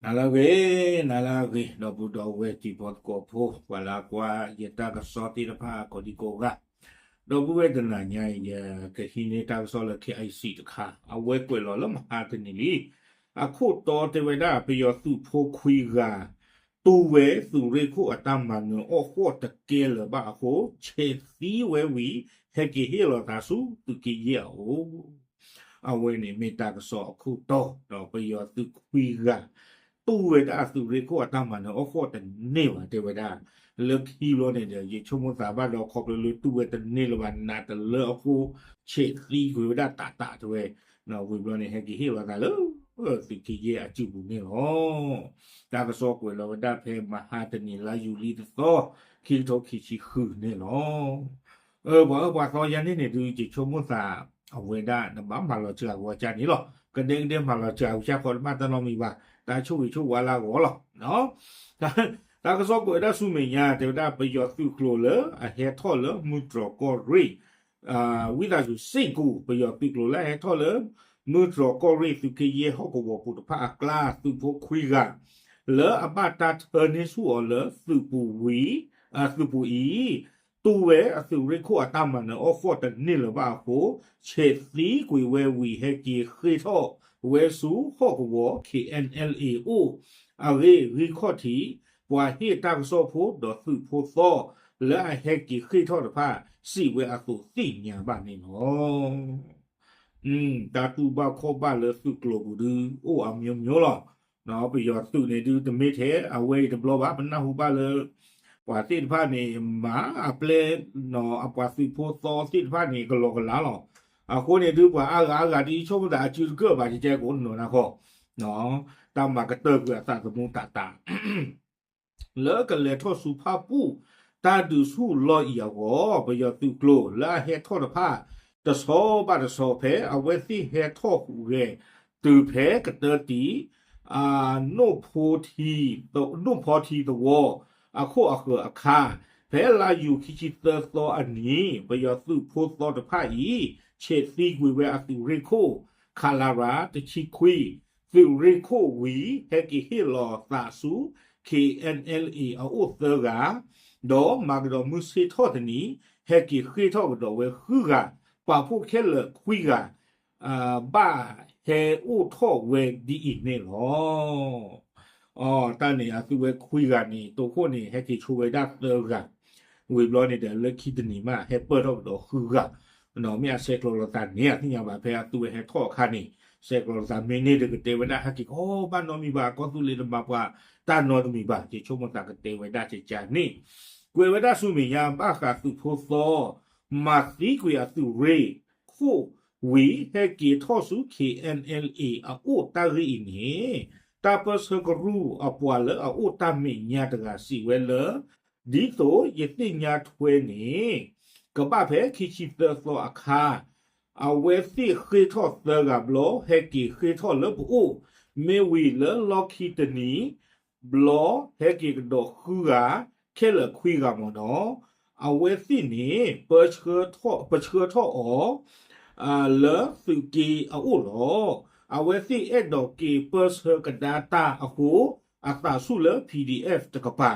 နၤလၢအဂ့ၤ, နၤလၢအဂ့ၤ, ဒီပုၢ်ဒီဝဲၢ်တံၤဖိသကိးဖိ, ပှၤလၢအကွၢ်ယတၢ်ကစီၣ်သ့ၣ်တဖၣ်ကိးဒံကိးဂၤ, ဒီပုၢ်ဝဲၢ်တနၤညါအံၤ ယကဟံးန့ၢ်တၢ်ကစီၣ်လၢ KIC တခါ, အဝဲကွဲးလီၤလၢမဟါတနံၤလံ. အခိၣ်တီတဲဝဲဒၣ် ပယီၤသုးဖိခွံဂၤ တူၢ်ဝဲသုးရ့ၣ်ခိၣ်အတၢ်မၤနၢၤအီၣ်ဃီၣ်တကဲလၢၤဘၣ်အဃိ, ဆဲးသံဝဲဝံၤ ဟဲက့ၤဟ့ၣ်လီၤသးဆူသုးက့ယဲၢ်အအိၣ် အဝဲန့ၣ်မ့ၢ်တၢ်ကစီၣ်အခိၣ်တီ, ဒီးပယီၤသုးခွံဂၤ တူၢ်ဝဲဒၣ်သုးရ့ၣ်ခိၣ်အတၢ်မၤနၢၤအီၣ်ဃီၣ်တန့ၢ်ဘၣ် တဲဝဲဒၣ်, လၢခံဘျီန့ၣ်ဒီး ယဆိကမိၣ်သးဘၣ်ဒီး ခီဖျိလၢတူၢ်ဝဲတန့ၢ်လၢၤဘၣ်နးတလၢအဃိ, ဆဲးသံကွံာ်ဝဲဒၣ်တးတးတဲဝဲ, ဝံၤဘျီန့ၣ် ဟဲက့ၤဟ့ၣ်လီၤသးလၢ သုးက့ယဲၢ်အစုပူၤန့ၣ်လီၤ. တၢ်ကစီၣ်ကွဲးလီၤဝဲဒၣ်ဖဲမဟါတနံၤလါယူၤလံတသီ, ခံကထိခံဆံဃုန့ၣ်လီၤ. ပှၤအၢပှၤသီယါန့ၣ်န့ၣ်ဒုး ယဆိကမိၣ်သး အဝဲဒၣ်နဘၣ်မၤလီၤစှၤကဝီၤကၢ်န့ၣ်လီၤ. ကဒဲကဒဲမၤလီၤစှၤဝံၤ ဆၢဃီတဘၣ်တၢ်နီတမံၤဘၣ်, တၢ်ဆိၣ်ဂ့ၤဆိၣ်ဝါလၢအဂီၢ်လီၤ. တၢ်ကစီၣ်ကွဲးဝဲဒၣ်ဆူမဲာ်ညါ တဲဝဲဒၣ်ပယီၤသုးကျိၤလၢအဟဲထီၣ်လၢမုၢ်တြီၤကီၢ်ရ့ၣ် ဝံသးစူၤစ့ၢ်ကီး ပယီၤသုးကျိၤလၢအဟဲထီၣ်လၢ မုၢ်တြီၤကီၢ်ရ့ၣ်သုးက့ယဲၢ်ဟီၣ်ကဝီၤပူၤတဖၣ်အကျါ သုးဖိခွံဂၤ လၢအဘၣ်တၢ်ထၢန့ၢ်ဆူၣ်အီၤလၢသုးပူၤဝံၤ, သုးပူၤအံၤ တူၢ်ဝဲအသုးရ့ၣ်ခိၣ်အတၢ်မၤနၢၤအီၣ်ဃီၣ်တန့ၢ်လၢၤဘၣ်အဃိ, ဆဲးသံကွံာ်ဝဲဝံၤ ဟဲက့ၤဃ့ၢ်ထီၣ်ဝဲဆူဟီၣ်ကဝီၤ KNLA အိၣ်အဂ့ၢ် ဂံၢ်ခီၣ်ထံး ပှၤဟ့ၣ်တၢ်ကစီၣ်ဖိဒီးသုးဖိသီ လၢအဟဲက့ၤဃ့ၢ်ထီၣ်တဖၣ် စံးဝဲအသိးသ့ၣ်ညါဘၣ်န့ၣ်လီၤ. တၢ်တူၢ်ဘၣ်ခီၣ်ဘၣ်လၢသုးကျိၤပူၤဒုး အိၣ်အမျိုးမျိုးလီၤ. ပယီၤသုးန့ၣ်ဒုးတမ့ၢ်ထဲအဝဲအံၤတဘျီဘၣ်, ပနၢ်ဟူဘၣ်လၢ ပှၤသ့ၣ်တဖၣ်န့ၣ် မၤအပျဲ အပှၤသုးဖိသီသ့ၣ်တဖၣ်န့ၣ် ကလီကလီလီၤ. အဃိန့ၣ်ဒုး ပှၤအါဂၤအါဂၤဒ်ဆိကမိၣ်သးအစုတကၢၢ်ဘၣ် ကကဲကအိၣ်နီၤနၢ်ခီ, တၢ်မၤကတၢၢ်ကွံာ်အသးသမူတးတး လၢကလဲၤထီၣ်ဆူဖၣ်ပူၣ် တၢ်ဒုးဆူၣ်လီၢ်အံၤအဂီၢ် ပယီၤသုးကျိၤလၢအဟဲထီၣ်တဖၣ် တဆီဘၣ်တဆီ ဖဲအဝဲသ့ၣ်ဟဲထီၣ်ဟူးဂဲၤ တုၤဖဲကတၢၢ်တံၢ် နိၣ်ဖီထံသဝီ အခိၣ်အဃၢၤအခါ ဖဲလါယူၤခံဆံသၢသီအနံၤ ပယီၤသုးဖိသီတဖၣ်အံၤ ဆဲးသံကွံာ်ဝဲအသုးရ့ၣ်ခိၣ် ခလရ တဆံခွံ သုးရ့ၣ်ခိၣ်ဝံၤ ဟဲက့ၤဟ့ၣ်လီၤသးဆူ KNLA အအိၣ်သၢဂၤ, ဒီးမၤကဒီးမုၢ်ဆ့ၣ်ထီၣ်တနံၤ ဟဲက့ၤဃ့ၢ်ထီၣ်ကဒီးဝဲဃုဂၤ, ပာ်ဖှိၣ်ခဲလၢာ်ခွံဂၤ ဘၣ်ဟဲအိၣ်ထီၣ်ဝဲဒ်အံၤန့ၣ်လီၤ. တၢ်န့ၣ်အသုဝဲခွံဂၤန့ၣ် တိခိၣ်န့ၣ် ဟဲက့ၤဆိဝဲဒၣ်သၢဂၤ, ဝံၤဘျီန့ၣ်ဒီး လၢခံတနံၤမး ဟဲပၢၢ်ထီၣ်ကဒီးဃုဂၤ, မ့ၢ်အဆဲးကျိးလိာ်သးန့ၣ် အသ့ၣ်ညါဘၣ် ဖဲအသုဝဲဟဲထီၣ်အခါန့ၣ် ဆဲးကျိးလိာ်သးမ့ၢ်န့ၢ်ဒီး ကတဲဝဲဒၣ် ဟဲက့ၤကီဘၣ်နီတမံၤဘၣ် ကီၢ်သူလ့ၤတမၤပှၤတၢ်နီတမံၤဘၣ် ယဆိကမိၣ်သးကတဲဝဲဒၣ်ကကန့ၣ်, ကွဲးဝဲဒၣ်ဆူမဲာ်ညါ ဘၣ်ဃးသုးဖိသီ မၤသံကွံာ်အသုးရ့ၣ်ခိၣ်ဝံၤ ဟဲက့ၤထီၣ်ဆူ KNLA အအိၣ်တၢ်ဂ့ၢ်အံၤန့ၣ် တၢ်ပၢဆှၢကရူၢ်အပှၤလၢအအိၣ်တၢ်မဲာ်ညါတဂၤစံးဝဲလၢ ဒ်သိးယသ့ၣ်ညါထွဲန့ၣ် ကဘၣ်ဖဲခံဆံသၢသီအခါ အဝဲသ့ၣ်ဃ့ၢ်ထီၣ်သၢဂၤဘျီ ဟဲက့ၤဃ့ၢ်ထီၣ်လၢပအိၣ်, မ့ၢ်ဝံၤလၢလီၢ်ခံတနံၤ ဘျီဟဲက့ၤကဒီးဃုဂၤ, ခဲလၢာ်ခွံဂၤမ့ၢ်နီၤ, အဝဲသ့ၣ်န့ၣ် ပဆှၢထီၣ်အီၤ လၢသုးက့အအိၣ်လီၤ. အဝဲသ့ၣ်အဲၣ်ဒိးက့ၤပၢဆှၢကဒါတၢ်အဃိ အသးဆူၣ်လၢ PDF တကပၤ,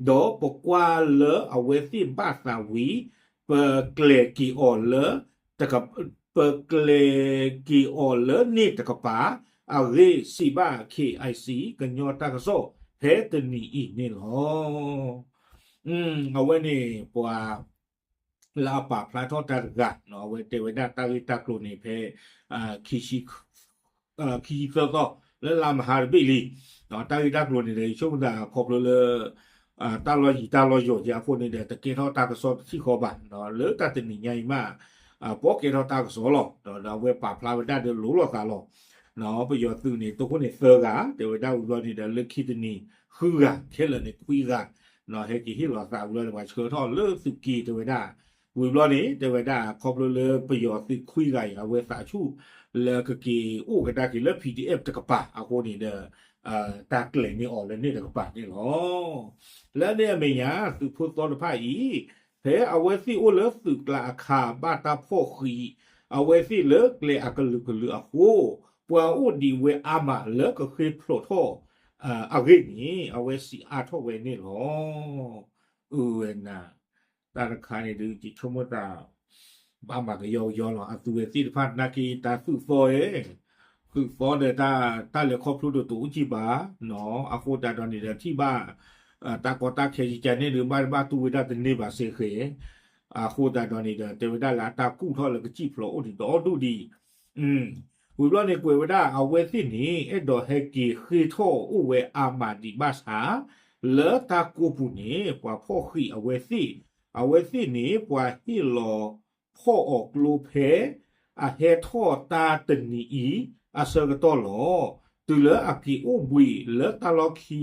ဒီးပကွၢ်လၢအဝဲသ့ၣ်ဘၣ်သးဝံၤ ပကျဲၤက့ၤအီၤလၢ ပကျဲၤက့ၤအီၤလၢန့ၣ်တကပၤ အဂ့ၢ်စံးဘၣ် KIC ကညီတၢ်ကစီၣ်ဖဲတနံၤအံၤန့ၣ်လီၤ. အဝဲန့ၣ်ပှၤ လၢအပာ်ဖျါထီၣ်တၢ်တဂၤ, အဝဲတဲဝဲဒၣ်တၢ်ဂ့ၢ်တၢ်ကျိၤန့ၣ်ဖဲ ခံဆံသၢသီ လၢလါမဟါတဘ့ၣ်လံ. တၢ်ဂ့ၢ်တၢ်ကျိၤန့ၣ်ဒီး ယဆိကမိၣ်သးခီဖျိလၢ တၢ်လီၢ်ယံၤတၢ်လီၢ်ယိာ်က့ၤအဃိန့ၣ်ဒီး တကဲထီၣ်တၢ်ကစီၣ်တထံၣ်ဃီဘၣ်, လၢတၢ်တနံၤညါအံၤမး ပှၤကဲထီၣ်တၢ်ကစီၣ်လီၤ. ဒီးအဝဲပာ်ဖျါဝဲဒၣ်ဒီးလိၤလိာ်သးလီၤ. ပယီၤသုးန့ၣ် တိခိၣ်န့ၣ်သၢဂၤတဲဝဲဒၣ်ဝံၤဘျီန့ၣ်ဒီး လၢခံတနံၤ ဃုဂၤခဲလၢာ်န့ၣ်ခွံဂၤ ဟဲက့ၤဟ့ၣ်လီၤသးဝံၤလီၤန့ၣ် ပှၤဆှၢထီၣ်လၢသုးက့တဲဝဲဒၣ်, ဝံၤဘျီန့ၣ် တဲဝဲဒၣ်ခီဖျိလၢပယီၤသုးခွံဂၤအံၤ အဝဲသးဆူၣ် လၢကက့ၤအိၣ်ကဒါက့ၤလၢ PDF တကပၤအဃိန့ၣ်ဒီး တၢ်ကျဲၤန့ၢ်အီၤလၢန့ၣ်တကပၤန့ၣ်လီၤ. လၢန့ၣ်အမဲာ်ညါ သုးဖိသီတဖၣ်အံၤ ဖဲအဝဲသ့ၣ်အိၣ်လၢသုးကျါအခါ ဘၣ်တၢ်ဖီၣ်ဃံး အဝဲသ့ၣ်လၢကျဲအကလုာ်ကလုာ်အဃိ ပှၤအိၣ်ဒံးဝဲအါမးလၢကဃ့ဖျိးထီၣ် အဂ့ၢ်န့ၣ် အဝဲစံးအါထီၣ်ဝဲန့ၣ်လီၤ. အၢဝဲနၤ, တၢ်တခါန့ၣ်ဒုး ယဆိကမိၣ်သး ဘၣ်မၤကယီကယီလီၤ. အသုဝဲသ့ၣ်တဖၣ်နာ်က့ တၢ်သုးသီဧၢ, သုးသီဒီး တၢ်လဲၤခီဖျိဒီးတအိၣ်က့ၤဘၣ်, အဃိသတးဒီးန့ၣ်ဒီး ထံၣ်ဘၣ် တၢ်ကီတၢ်ခဲကကန့ၣ်ဒီး ဘၣ်တဘၣ်တူၢ်ဝဲဒၣ်တန့ၢ်ဘၣ်စ့ၢ်ကီး, အဃိသတးဒီးန့ၣ်ဒီး တဲဝဲဒၣ်လၢအတၢ်ကူၣ်ထီၣ်လၢကစံၣ်ဖျိးအိၣ်ဒံးဒီဒူၣ်ဒံး ဝံၤဘျီန့ၣ် ကွဲးဝဲဒၣ် အဝဲသ့ၣ်န့ၣ် အဲၣ်ဒိးဟဲက့ၤဃ့ၢ်ထီၣ်အိၣ်ဝဲအါမးဒံးဘၣ်ဆၣ်, လၢတၢ်ကိးပူၤန့ၣ် ပှၤဖီၣ်ဃံးအဝဲသ့ၣ်, အဝဲသ့ၣ်န့ၣ် ပှၤဟ့ၣ်လီၤဖီၣ်အီၤကျိဖဲ အဟဲထီၣ်တၢ်တနံၤအံၤ အဆၢကတီၢ်လီၤ. တုၤလၢအက့ၤအိၣ်ဘှံးလၢတၢ်လီၢ်ခံ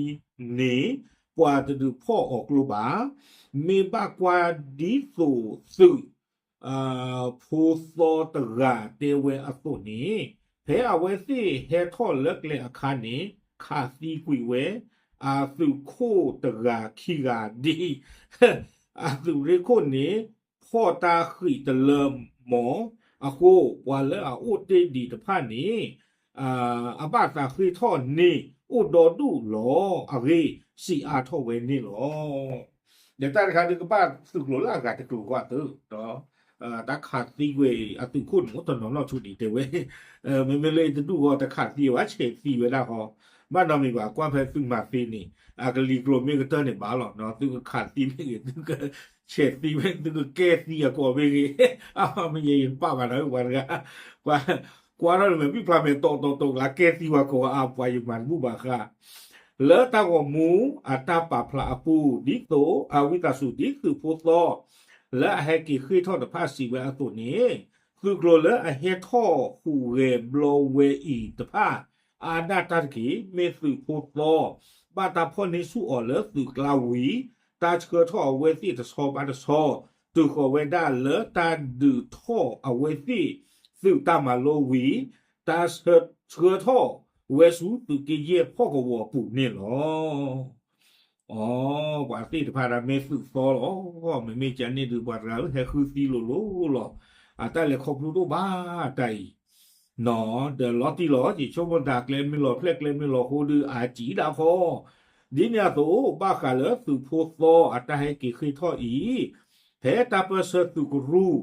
န့ၣ် ပှၤတဒုးဖီၣ်အီၤကျိဘၣ်. မ့ၢ်ဘၣ်ကွၢ်ဒ်သိးသုး ဖိသီတဂၤတဲဝဲအသိးန့ၣ်, ဖဲအဝဲသ့ၣ်ဟဲထီၣ်လၢကျဲအခါန့ၣ် ခးသံကွံာ်ဝဲ အသုးခိၣ်တဂၤခံဂၤဒ် အသုးရ့ၣ်ခိၣ်န့ၣ် ဖီၣ်တၢ်ဃံးတလၢမီၤအဃိ, ပှၤလၢအအိၣ်တ့ၢ်ဒံးတဖၣ်န့ၣ် အဘၣ်သးဃ့ၢ်ထီၣ်န့ၢ်အိၣ်ဒီဒူၣ်လီၤ. အဂ့ၢ်စံးအါထီၣ်ဝဲန့ၣ်လီၤ. ဒီးတၢ်တခါဒုး ကဘၣ်သုးကျိၤလၢအဂၤတကျိၤဃီအသုး, တၢ်ခးသံကွံာ်အသုးခိၣ်န့ၣ် အိၣ်တနီၤနီၢ်ဆူၣ်ဒံးတဲဝဲ, မ့မ့ၢ်လၢတဒူၣ်ဃီ တခးသံဝဲ ဆဲးသံဝဲဒၣ်ဃီ, ဘၣ်နီတမံၤဘၣ် ကွၢ်ဖဲသုးမၤသ့န့ၣ် အကလံၤကျိၤမ့ၢ်ကတၢၢ်န့ၣ်ဘၣ်လီၤ, သုကခးသံမ့ၢ်ဂ့ၤ သုကဆဲးသံမ့ၢ် သုကကဲသံအကိးမ့ၢ်ဂ့ၤ, အမ့ၢ်ယဲယပာ်ဘၣ်ဒီးပှၤတဂၤ, ကွၢ်ထီၣ်န့ၣ်မ့ၢ် ဘံၣ်ဖျါမဲာ်တီတီတီ လၢကဲသံဝဲကိးဂၤအါ ပှၤယမၤတဘူၣ်ဘၣ်ဃး လၢတၢ်ဂီၤမူအတၢ်ပာ်ဖျါအပူၤ ဒ်သိး အဝံသးစူၤ ဒ်သုးဖိသီ လၢအဟဲက့ၤဃ့ၢ်ထီၣ်တဖၣ်စံးဝဲအသိးန့ၣ်, သုးကျိၤလၢအဟဲထီၣ်ဟူးဂဲၤဘျီဝဲအံၤတဖၣ် အါဒၣ်တၢ်တက့ၢ်. မ့ၢ်သုးဖိသီ ဘၣ်တၢ်ဖီၣ်န့ၢ်ဆူၣ်အီၤလၢသုးကျါဝံၤ တၢ်ဆှၢထီၣ်အဝဲသ့ၣ်တဆီဘၣ်တဆီ တုၤဃီၤဝဲဒၣ်လၢတၢ်ဒုးထီၣ်အဝဲသ့ၣ် သုးတၢ်မၤလိဝံၤ တၢ်ဆှၢထီၣ်ဝဲဆူသုးက့ယဲၢ်ဟီၣ်ကဝီၤအပူၤန့ၣ်လီၤ. အီ, ပှၤသ့ၣ်တဖၣ်ဒၣ်မ့ၢ်သုးသီလီၤ. မ့မ့ၢ်ကန့ၣ်ဒုး ပှၤတဂၤဧၢ ဟဲဃုသံလိၤလိၤလီၤ. အတၢ်လဲၤခီဖျိတအိၣ်ဘၣ်တၢ်အံၤ, ဒီးလီၤတံၢ်လီၤ ယဆိကမိၣ်တၢ်ကျဲမ့ၢ်လီၤဖျဲၣ်ကျဲမ့ၢ်လီၤဃိဒီး အစံးဒၣ်ဃီ, ဒ်န့ၣ်အသိး ဘၣ်ဃးလၢသုးဖိသီအတၢ်ဟဲက့ၤဃ့ၢ်ထီၣ်အံၤ, ဖဲတၢ်ပၢၢ်ဆၢသုးကရူၢ်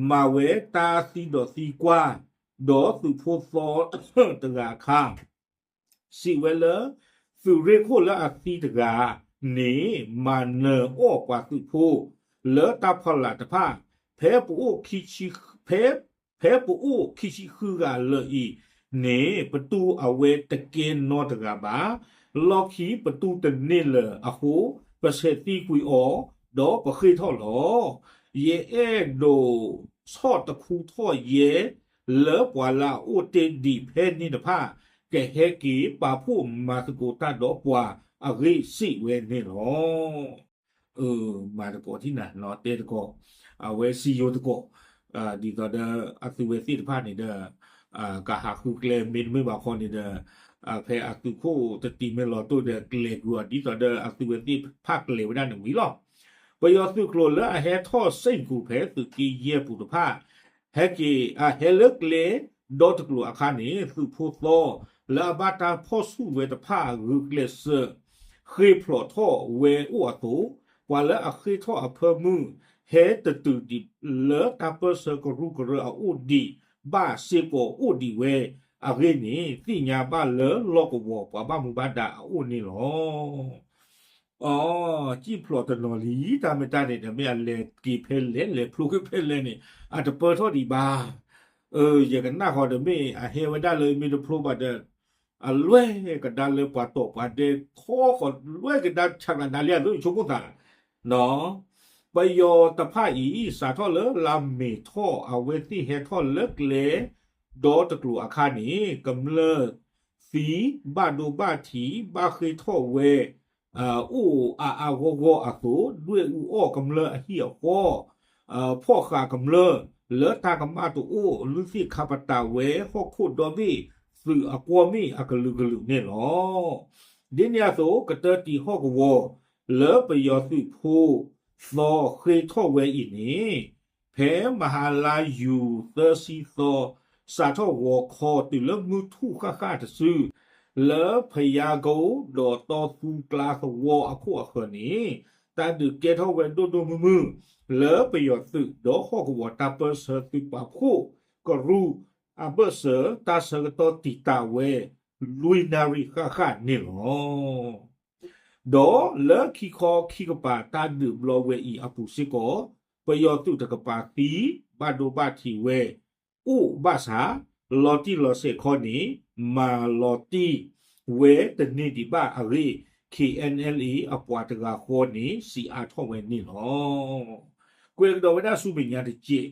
မၤဝဲတၢ်သံဒီးသံကွၢ် ဒီးသုးဖိသီတဂၤအခါ စံးဝဲလၢ သုးရ့ၣ်ခိၣ်လၢအသံတဂၤန့ၣ် မၤနၢၤအီၣ်ပှၤသုးဖိ လၢတၢ်ဖီလာ်တဖၣ်, ဖဲပအိၣ်ခံဆံ, ဖဲ, ဖဲပအိၣ်ခံဆံဃုဂၤလၢာ်အံၤန့ၣ် ပတူၢ်အဝဲတကဲနီတဂၤဘၣ်. လီၢ်ခံပတူၢ်တန့ၢ်လၢၤအဃိ, ပဆဲးသံကွံာ်အီၤ, ဒီးပဃ့ၢ်ထီၣ်လီၤ. ယအဲၣ်ဒိးဆီၣ်တခူထီၣ်ယဲ လၢပှၤလၢအအိၣ်တ့ၢ်ဒံးဖဲန့ၣ်တဖၣ် ကဟဲက့ၤပာ်ဖှိၣ်မၤသကိးတၢ်ဒီးပှၤအဂ့ၢ်စံးဝဲန့ၣ်လီၤ. အၢ, မၤသကိးထံၣ်နၤ တဲသကိး, အဝဲစံယိၤသကိး, ဒ်သိးဒီးအသုဝဲသ့ၣ်တဖၣ်န့ၣ်ဒီး ကဟးဃုကျဲမ့တမ့ၢ်ဘၣ်ဃီန့ၣ်ဒီး ဖဲအသုးခိၣ်တတံၤမ့ၢ်လီၤတိၢ်ဒီး ကျဲၤကွံာ်အီၤဒ်သိးဒီးအသုဝဲသ့ၣ်တဖၣ်ကျဲၤဝဲဒၣ်န့ၣ်ဝံၤလီၤ. ပယီၤသုးကျိၤလၢအဟဲထီၣ်စ့ၢ်ကီးဖဲသုးက့ယဲၢ်ပူၤတဖၣ် ဟဲက့ၤ အဟဲလၢကျဲ ဒီတကျိၤအခါန့ၣ် သုးဖိသီ လၢအဘၣ်တၢ်ဖီၣ်ဆူၣ်ဝဲတဖၣ်ဂုာ်ကျဲးစၢး ဃ့ၢ်ဖျိးထီၣ်ဝဲအိၣ်အသိး, ပှၤလၢအဃ့ၢ်ထီၣ်အဖၢမုၢ် ဟဲတတုၤဒံးလၢတၢ်ပၢၢ်ဆၢကရူၢ်ကရၢအအိၣ်ဒံးဘၣ်စ့ၢ်ကီးအိၣ်ဒံးဝဲအဂ့ၢ်န့ၣ် သ့ၣ်ညါဘၣ်လၢလီၢ်ကဝီၤပှၤဘၣ်မူဘၣ်ဒါအအိၣ်န့ၣ်လီၤ. အီ, စံၣ်ဖျိးတနီၤလံ တၢ်မ့ၢ်တၢ်န့ၣ်ဒီး မ့ၢ်အလဲၤက့ၤဖဲလဲၣ် လဲၤဖျိက့ၤဖဲလဲၣ်န့ၣ် အတပၢၢ်ထီၣ်ဒံးဘၣ်. အၢ, ယကနၣ်ဃီဒီး မ့ၢ်အဟဲဝဲဒၣ်လၢမ့ၢ်တဖျိဘၣ်ဒီး အလွဲၢ်ကဒါလၢပှၤတီၤပှၤဒဲး ခီဃီလွဲၢ်ကဒါဆးနၤနၤလံအသိး ယဆိကမိၣ်သး ပယီၤတဖၣ်အံၤ စးထီၣ်လၢလါမ့ၤထီၣ် အဝဲသ့ၣ်ဟဲထီၣ်လၢကျဲ ဒီတကျိၤအခါန့ၣ် ကမျၢၢ်သံ ဘၣ်ဒိဘၣ်ထံး ဘၣ်ဃ့ၢ်ထီၣ်ဝဲ အိၣ်အါအါဂီၢ်ဂီၢ်အသိး ဒွဲၣ်အူအီၣ်ကမျၢၢ်အဟံၣ်အဃီ, ဖီၣ်ဃာ်ကမျၢၢ်လၢတၢ်ကမၣ်တအိၣ် လုၢ်သ့ၣ်ခါပတာ်ဝဲဟီၣ်ခိၣ်ဒီဘ့ၣ် သုးအကွီၢ်မ့ၣ်အကလုာ်ကလုာ်န့ၣ်လီၤ. ဒ်န့ၣ်အသိး ကတၢၢ်တံာ်ဟီၣ်ကဝီၤ လၢပယီၤသုးဖိသီဃ့ၢ်ထီၣ်ဝဲအံၤန့ၣ် ဖဲမဟါလါယူၤသၢဆံသီ စးထီၣ်ဂီၤခီတုၤလၢမုၢ်ထူၣ်ဃၣ်ဃၣ်တစု လၢဖယါကိဒီးတီသူကျါသဝီအခိၣ်အဃၢၤန့ၣ် တၢ်ဒုးကဲထီၣ်ဝဲဒိၣ်ဒိၣ်မုၢ်မုၢ် လၢပယီၤသုးဒီးဟီၣ်ကဝီၤတၢ်ပၢၢ်ဆၢသုးပာ်ဖှိၣ်ကရူၢ်အဘၢၣ်စၢၤ တၢ်ဆၢကတီၢ်တံာ်တာ်ဝဲ လွံၢ်နၣ်ရံၣ်ဃၣ်ဃၣ်န့ၣ်လီၤ. ဒီးလၢခံခီခံကပၤတၢ်ဒုးဘျီဝဲအံၤအပူၤစ့ၢ်ကီး ပယီၤသုးတကပၤသံ ဘၣ်ဒိဘၣ်ထံးဝဲ အိၣ်ဘၣ်ဆၣ် လီၤတံၢ်လီၤဆဲးခီန့ၣ် မၤလီၤတံၢ်ဝဲတန့ၢ်ဒံးဘၣ်အဂ့ၢ် K N L A အပှၤတဂၤဃီန့ၣ် စံးအါထီၣ်ဝဲန့ၣ်လီၤ. ကွဲးကဒီးဝဲဒၣ်ဆူမဲာ်ညါတက့ၢ်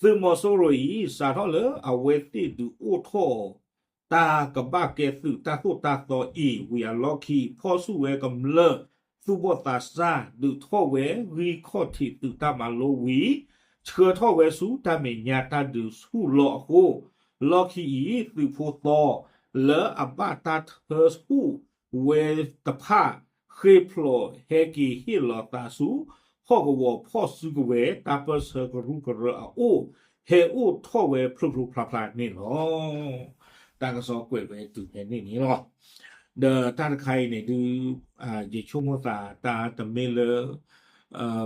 သုးမီၤစိရိၤအံၤ စးထီၣ်လၢအဝဲသ့ၣ်ဒုးအိၣ်ထီၣ် တၢ်ကဘၣ်ကဲသုးတၢ်သိၣ်တၢ်သီအံၤ ဝံၤအလီၢ်ခံ ဖီၣ်ဆူၣ်ဝဲကမျၢၢ်သူၣ်ဘီၣ်သးစၢ် ဒုးထီၣ်ဝဲဂံၢ်ခီၣ်ထံးသုးတၢ်မၤလိဝံၤ ဆှၢထီၣ်ဝဲဆူတၢ်မဲာ်ညါတၢ်ဒုးဆူၣ်လီၤအဃိ လီၢ်ခံအံၤ သုးဖိသီ လၢအဘၣ်တၢ်ထၢဆူၣ်ဝဲတဖၣ် ဃ့ၢ်ဖျိးဟဲက့ၤဟ့ၣ်လီၤသးဆူ ဟီၣ်ကဝီၤဖီၣ်စုကဝဲၤ တၢ်ပၢၢ်ဆၢကရူၢ်ကရၢအအိၣ် ဟဲအိၣ်ထီၣ်ဝဲဖျိဖျိဖျါဖျါန့ၣ်လီၤ. တၢ်ကစီၣ်ကွဲးဝဲတုၤဖဲန့ၣ်န့ၣ်လီၤ. ဒီးတၢ်တခါအံၤန့ၣ်ဒုး ယဆိကမိၣ်သးတၢ်တမ့ၢ်လၢ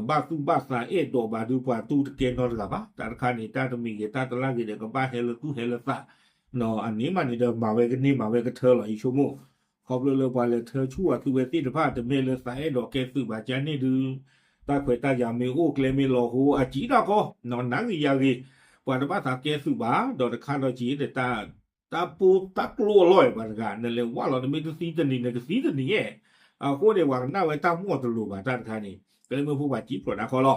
ဘၣ်သူၣ်ဘၣ်သးအဲၣ်ဒိးဘၣ်ဒုး ပှၤတူၢ်တကဲနီတဂၤဘၣ်. တၢ်တခါန့ၣ် တၢ်တမံၤဂ့ၤ တၢ်တလၢ်ဂ့ၤဒီး ကဘၣ်ဟဲလၢသူၣ်ဟဲလၢသး အန့ၣ်မးန့ၣ်ဒီး မၤဝဲကန့ၢ်မၤဝဲကထၢလီၤ ယဆိကမိၣ်. ခီဖျိလၢပှၤလဲၤထၢဆူၣ်အသုးဝဲသ့ၣ်တဖၣ် တမ့ၢ်လၢသးအဲၣ်ဒိးကဲသုးဘၣ် ကန့ၣ်ဒုး တၢ်ခွဲးတၢ်ယာ်မ့ၢ်အိၣ်ကျဲမ့ၢ်လီၤဟိ အစံးတၢ်ကီ နးဂ့ၤယၤဂ့ၤ ပှၤတဘၣ်သးကဲသုးဘၣ် ဒီးတခါဒီးက့ၤဒီး တၢ်ပူတၢ်ကျိအလီၢ်အံၤပှၤတဂၤ နလဲၤဝၢ်လီၤတမ့ၢ်တသံတနံၤ နကသံတနံၤဧါ. အဃိန့ၣ် ပှၤကနၣ်ဝဲတၢ်မီၢ်တလိၤဘၣ်တၢ်တခါန့ၣ် ကဲမ့ၢ်ဖိပှၤစံးဖျိးတၢ်ခီလီၤ.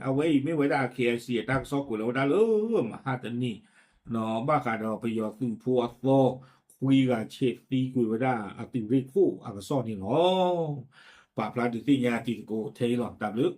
အဝဲအံၤမ့ၢ်ဝဲဒၣ် K I C အတၢ်ကစီၣ်ကွဲးလီၤဝဲဒၣ်လၢ မဟါတနံၤ ဘၣ်ဃးဒီးပယီၤသုးဖိအသီ ခွံဂၤဆဲးသံကွံာ်ဝဲဒၣ်အသုးရ့ၣ်ခိၣ်အကစီၣ်န့ၣ်လီၤ. ပာ်ဖျါဒုးသ့ၣ်ညါတံၤသကိးထဲအံၤလီၤ. တၢ်ဘျုး